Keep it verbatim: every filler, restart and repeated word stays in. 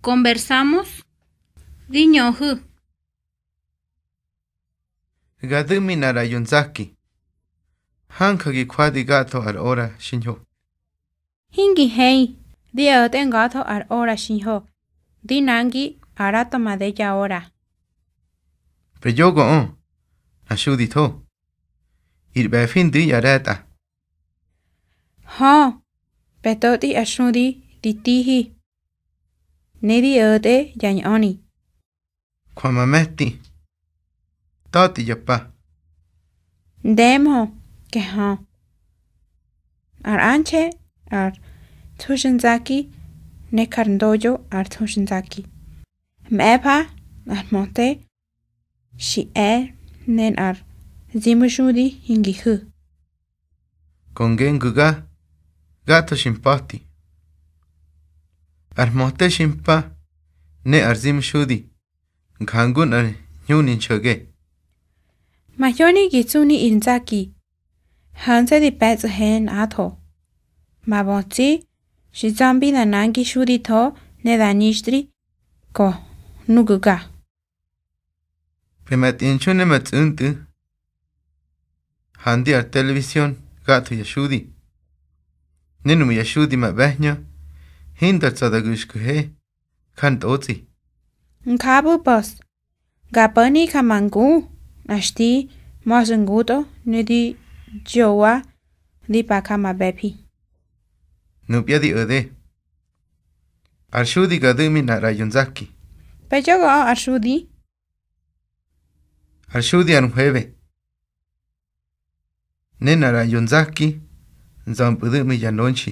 Conversamos. Di ñöhu̱. Ga du̱ꞌmi nꞌar ꞌraꞌyo Nzaki. Hanja gi jwadi gatho ar ora xiñho. Hingi hei, di o̱tꞌe nga̱tho ar ora xiñho. Di nangi arato made ya ora. Peyogoꞌö, nꞌa xuditho. Ir ꞌbe̱fi ndu̱i ya ꞌre̱tꞌa. Hö, pe̱totꞌi ar xudi ri tihi. Ne di o̱tꞌe ya ñꞌöni. Jwa ma me̱ti. Ta̱tꞌi ya pa. Ndemhö, ke hö. Ar Anche, ar Thuxnzaki, ne Karndoyo ar Thuxnzaki. Mꞌe̱fa, ar Hmöte, xi e̱, ne nꞌar zimuxudi hingi hu̱. Go ngengu̱ga, gatho xi mpa̱ti. Ar Hmöte xi mpa, ne ar zimuxudi, njangu nꞌar hñuni nxo̱ge. Mahyoni gi tsuni ir Nzaki, ho̱nse̱ di pe̱tsꞌahe nꞌatho. Ma bötsi, xi tsa̱mbi da nangi xuditho ne da nixtꞌri, ko, nugu̱ga. Pe ma tꞌinxu ne ma tsꞌu̱ntꞌu̱. Handi ar telebisión gatho ya xudi. Ne nuꞌmu̱ ya xudi ma ꞌbe̱hñö, hinda tsa̱ da gu̱xkwihe, jar ntꞌotsꞌi. Njapꞌu̱ pa̱s, ga po̱ni ja ma ngu, nꞌa xti, ma̱xꞌu̱ ngutꞌo, ne di yowa, di pa ja ma ꞌbe̱fi. Nupya di o̱de. Ar xudi ga du̱ꞌmi nꞌar ꞌraꞌyo Nzaki. Peyogoꞌö ar xudi. Ar xudi ar nhwebe. Ne nꞌar ꞌraꞌyo Nzaki, nza̱mpꞌu̱ du̱ꞌmi ya nonxi.